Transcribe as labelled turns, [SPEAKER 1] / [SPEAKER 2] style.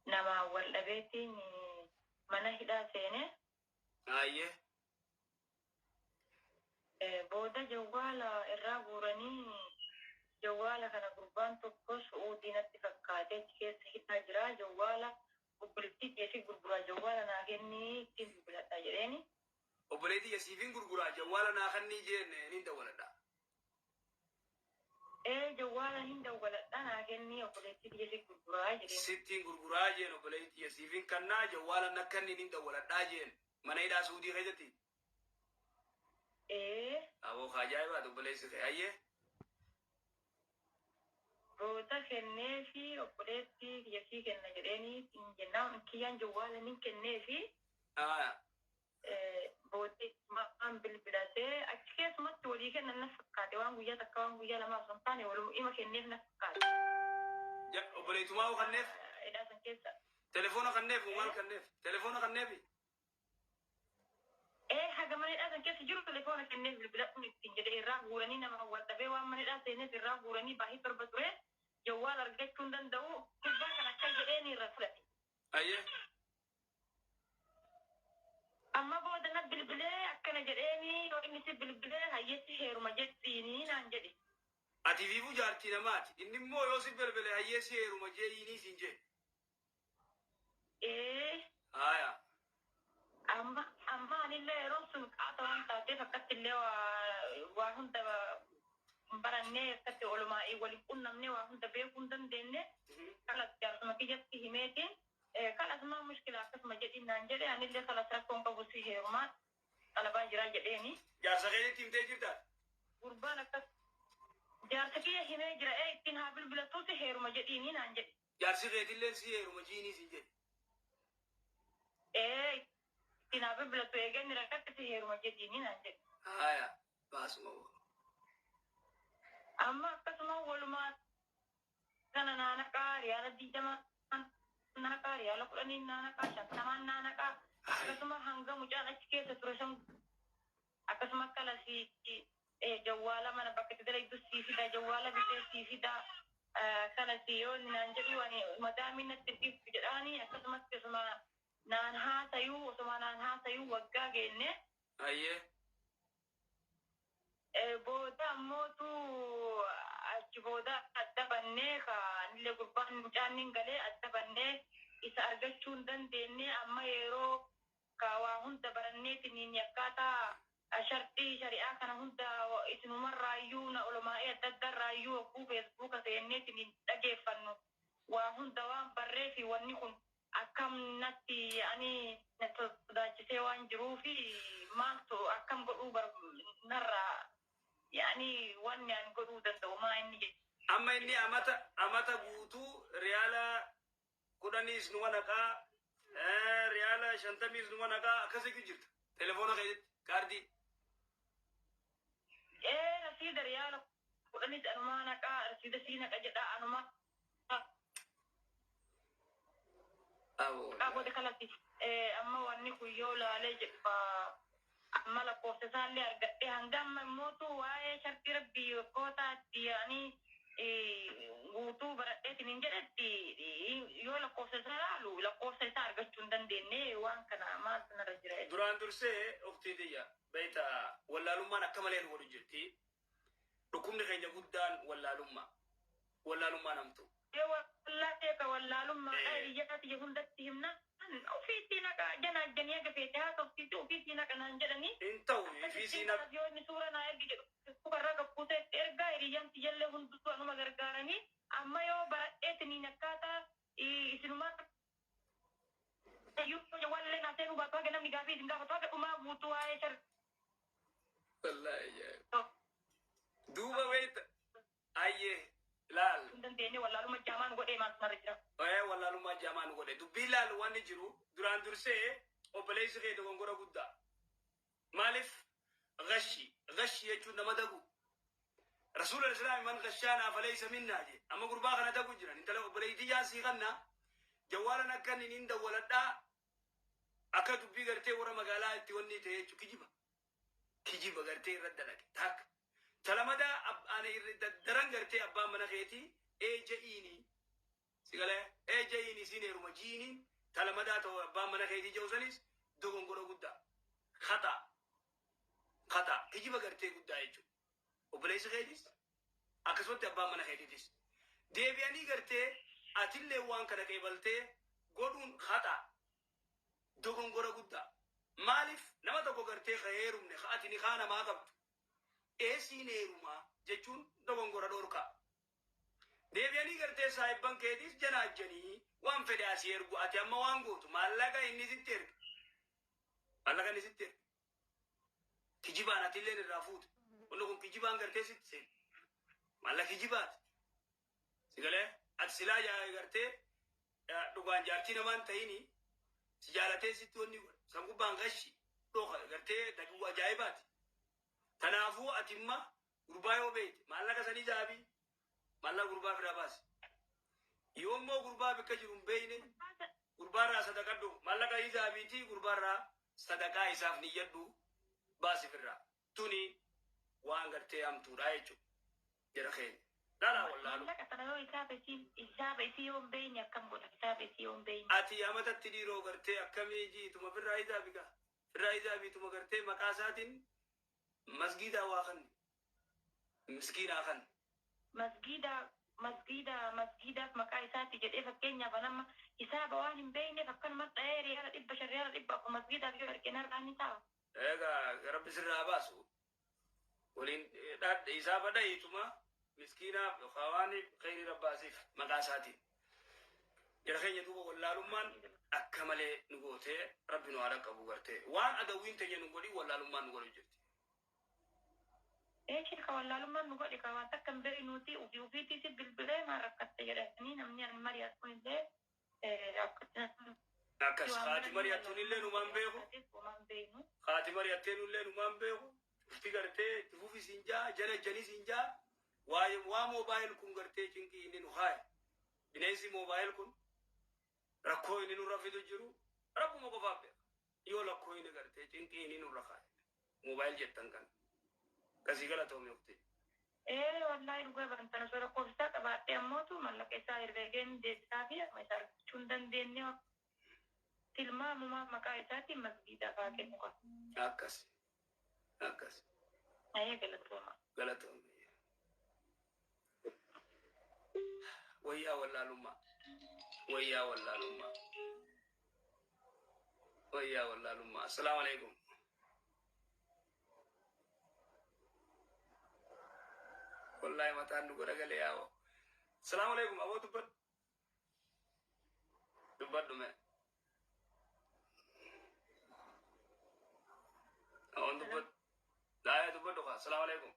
[SPEAKER 1] Namaan wal dhabeetiin mana hidhaa seene.
[SPEAKER 2] Ayyee.
[SPEAKER 1] Booda jawwaala irraa guuranii jawwaala kana gurbaan tokko Su'uudii natti fakkaatee achi keessa hidhaa jira jawwaala obboleettii teefi gurguraa jawwaala naa kennii ittiin bilbiladha jedheeni.
[SPEAKER 2] Obboleettii tiyya siifin gurguraa jawwaala naa kannii jeen nin dawwaladha.
[SPEAKER 1] Ee jawwaala hin dawwaladha naa kennii obboleettii tiyya si gurguraa jedheen.
[SPEAKER 2] Sittiin gurguraa jeen obboleettii tiyya siifin kannaa jawwaala na kanni nin dawwaladhaa jeen mana hidhaa Suudii keessatti.
[SPEAKER 1] Ee.
[SPEAKER 2] Aboo ka ajaa'ibaati obboleessi kee hayyee.
[SPEAKER 1] Booda kenneefi obboleettii kiyya sii kenna jedheeni jennaan kiyyaan jawwaala nin kenneefi.
[SPEAKER 2] Aya.
[SPEAKER 1] Booddee maan bilbilatee achi keessumatti walii kennan na fakkaate waan guyyaa takka waan guyyaa lamaa osoo hin taane waluma ima kenneef na fakkaate.
[SPEAKER 2] Ja, obboleettumaa hoo kanneef?
[SPEAKER 1] Hidhaa san keessa.
[SPEAKER 2] Telefoona kanneef moo maal kanneef? Telefoona kanneefi?
[SPEAKER 1] Ee haga mana hidhaa san keessa jiru telefoona kenneef bilbiladhuun ittiin jedhe irraa guuranii nama wal dhabee waan mana hidhaa seeneef irraa guuranii baahii 7 ture jawwaal argachuu hin danda'u gurbaa kana akka jedheeni irra fudhate.
[SPEAKER 2] Ayyee.
[SPEAKER 1] Amma booda na bilbilee akkana jedheeni yoo inni si bilbilee hayyee si heeruma jedhiini naan jedhe.
[SPEAKER 2] Ati ifiifuu jaartii namaati. Inni immoo yoo si belbele hayyee si heeruma je'iinii siin jedhe.
[SPEAKER 1] Ee.
[SPEAKER 2] Haaya.
[SPEAKER 1] Amma amma anillee yeroon sun qaata waan taateef akkatti illee waa waa hunda hin barannee akkatti olumaa wal hin qunnamnee waa hunda beekuu hin dandeenne kalas jaarsuma kiyyatti himeetiin Kalas maa mushkila akkasuma jedhiin naan jedhe anillee kalas rakkoon qabu si heerumaa xalabaa jiraa jedheeni.
[SPEAKER 2] Jaarsa keetitti himtee jirtaa?
[SPEAKER 1] Gurbaan akkas jaarsa kiyya himee jira ee ittiin haa bilbilatuu si heeruma jedhiini naan jedhe.
[SPEAKER 2] Jaarsi keetilleen si heeruma jiinii siin jedhe.
[SPEAKER 1] Ee ittiin haa bilbilatu eega inni rakkate si heeruma jedhiini naan jedhe.
[SPEAKER 2] Haaya baasuma hoo.
[SPEAKER 1] Amma akkasuma walumaa Kana naa naqaa riyaala 20 naa naqaa riyaala 10n naa naqaa 50n naa naqaa akkasuma hanga mucaan achi keessa ture san akkasuma akka lasii jawwaala mana bakka itti dalaydu sii fidaa jawwaala bitee sii fidaa kalasii yoo inni naan jedhu ani madaamiin natti hin dhiiftu jedhaani akkasumatti osuma naan haasayuu osuma naan haasayuu waggaa geenne.
[SPEAKER 2] Hayyee.
[SPEAKER 1] Booda ammootu achi booda adda bannee ka anillee gurbaan mucaan nin galee adda bannee isa argachuu hin dandeenne amma yeroo ka waa hunda baranneetiniin akkaataa sharxii shari'aa kana hunda isinumarraayyuu na olomaa'ee adda addarraayyuu hogguu feesbuuka seenneetiniin dhageeffannu waa hunda waan barreefi wanni kun akkam natti ani na sodaachisee waan jiruufi maaltu akkam godhuu bar narraa yaani wanni ani godhuu danda'u maa inni jedhe.
[SPEAKER 2] Amma inni amata amata guutuu riyaala 10s numa naqaa riyaala 50s numa naqaa akkas jechuu jirta telefoona keessatti kaardii.
[SPEAKER 1] Ee rasiida riyaala 10s anumaa naqaa rasiida sii naqa jedhaa anumaa
[SPEAKER 2] Aboo.
[SPEAKER 1] Maqaa booda kalati amma wanni kun yoo laalee jedhu amma lakkoofsa isaallee argadhee hanga amma immootu waa'ee shartii rabbii waggootaa itti yaa'anii guutuu baradheetiin hin jedhetti yoo lakkoofsa isaa laalu lakkoofsa isaa argachuu hin dandeenye waan kana maaltu narra jira jechuudha.
[SPEAKER 2] Duraan dursee uktii tiyya beeyta wallaalummaan akka malee nu godhu jirti. Dhukkubni keenya guddaan wallaalummaa. Wallaalummaan hamtuu.
[SPEAKER 1] Ee wallaahi ka wallaalummaadha hiriyyaa tiyya hundatti himnaan ofii sii naqa janaajjanii haga feete haasofsiisi ofii sii naqa naan jedhanii
[SPEAKER 2] Hin ta'u ifii
[SPEAKER 1] akkasittiin
[SPEAKER 2] sii naq.
[SPEAKER 1] kanas yoo inni suura naa ergi jedhu facebooka irraa gad buusee itti ergaa hiriyyaan tiyyallee hunduu anuma gargaaranii amma yoo baradheetiniin akkaataa isinumaa iyyuu wallee naa seenuu baatu haga namni gaafii isin gaafatu haga dhumaa guutuu waa'ee shar
[SPEAKER 2] Wallaahi ajaa'iba. Duuba beekta ayyee laal.
[SPEAKER 1] hin dandeenye wallaaluma jaamaa nu godhee maaltu narra jira.
[SPEAKER 2] Ee wallaalummaa jaamaa nu godhe. Dubbiin laal wanni jiru duraan dursee obboleessi kee dogongora guddaa. Maaliif gashi gashi jechuun nama dagu. Rasuula Islaami man gashaanaa faleysa minnaa jee. Amma gurbaa kana dagu jiran intala obboleettii yaa sii kanna jawaalan akka inni hin dawwaladhaa akka dubbii gartee warra magaalaa itti wanni ta'e jechuun kijiba. Kijiba gartee irra dalage takka. Ta lamadaa ani irra daran gartee abbaan mana keetii ee ja'iini si galee ee ja'iini isiin heeruma jiiniin talamadaa ta'u abbaan mana keetii jiru sanis dogongora guddaa. Khata. Khata. Kijiba gartee guddaa jechuudha. Obboleessi keetis akkasumatti abbaan mana keetiitis. Deebi'anii gartee atillee waan kana qeebaltee godhuun khata. Dogongora guddaa. Maaliif nama tokko gartee ka heerumne ka ati ni kaa namaa qabdu. Eessiin heerumaa jechuun dogongora dhorkaa. Deebi'anii gartee saahibban keetiis janaajjanii waan fedhe asii ergu ati amma waan gootu maallaqa inni sitti erge. Maallaqa inni sitti erge. Kijibaan atilleen irraa fuute. Wanni kun kijibaan gartee sitti seene. Maallaqa kijibaati. Si galee ati silaa gartee dhugaan jaartii namaan ta'ini si jaalatee sitti wanni godhe. San gubbaan gashi dhoka gartee daguu ajaa'ibaati. Kanaafuu ati imma gurbaa yoo beekte maallaqa sanii jaabii maallaqa gurbaa firaa baasi. Yoo immoo gurbaa bikka jiru hin beekne gurbaarraa sadaqadhu maallaqa isaabiitii gurbaarraa sadaqaa isaaf niyyadhu baasi firraa. Tuni waan gartee hamtuudha jechuudha. Jara keenya. Dhalaa wallaalu.
[SPEAKER 1] Maallaqa sana yoo hisaaba isii yoo hin beekne akkam godha? Hisaaba isii yoo hin beekne.
[SPEAKER 2] Ati amatatti dhiiroo gartee akkamii jiituma firraa isaabi gaa. Firraa isaabiituma gartee maqaa isaatiin masgiidaa waa kanni. Miskiinaa kanni.
[SPEAKER 1] Masgiidaaf maqaa isaatti jedhee fakkeenyaaf nama hisaaba waan hin beekneef akkanuma dha'ee 500 riyaala 400 masgiidaaf yoo erge narraa ni ta'a.
[SPEAKER 2] Egaa rabbi sirraa baasu. Waliin hisaaba dhahiituma miskiinaaf yookaan waan khayrii rabbaasiif maqaa isaatiin. Jara keenya duuba wallaalummaan akka malee nu gootee rabbi nu haadha qabu gartee waan adawwiin teenya nu godhi wallaalummaan nu godhu jirti.
[SPEAKER 1] Ee sheeka, wallaalummaan nu godhe ka waan takka hin beeknuuti ofii ofiitii si bilbilee maal rakkatte jedhanii namni ani mari'atu kun illee akkatti.
[SPEAKER 2] Akkas haati mari'attuun illee numaan beeku.
[SPEAKER 1] Numaan beeknu.
[SPEAKER 2] Haati mari'atteen illee numaan beeku. Ufti gartee itti fufi siin jaa jala janii siin jaa waa'ee waa mobile kun gartee cinqii inni nu haaya. Bineensi mobile kun rakkoo inni nurra fidu jiru rabbuma qofaaf beeka. Yoo lakkoo inni gartee cinqii inni nurra kaaya. Mobile jettan kana. Kasii galatoomii uftee.
[SPEAKER 1] Ee wallaahi dhugaa bantan osoo lakkoofsaa qabaadhee ammootu mallaqa isaa herreegeen deebisaa fi amma isaa argachuu hin dandeenye tilmaamumaa maqaa isaatiin masgiidaaf haa kennu qaba.
[SPEAKER 2] Akkas. Akkas.
[SPEAKER 1] Ayee galatooma.
[SPEAKER 2] Galatoomii. Wayyaa wallaalummaa. Wayyaa wallaalummaa. Wayyaa wallaalummaa. Assalaamu alaikum. Wallahi mataan nu godha galee yaa'oo. Assalaamu alaikum. Aboo dubbadhu. Dubbadhu mee. Aboon dubbadhu. Daa'ee dubbadhu kaa. Assalaamu alaikum.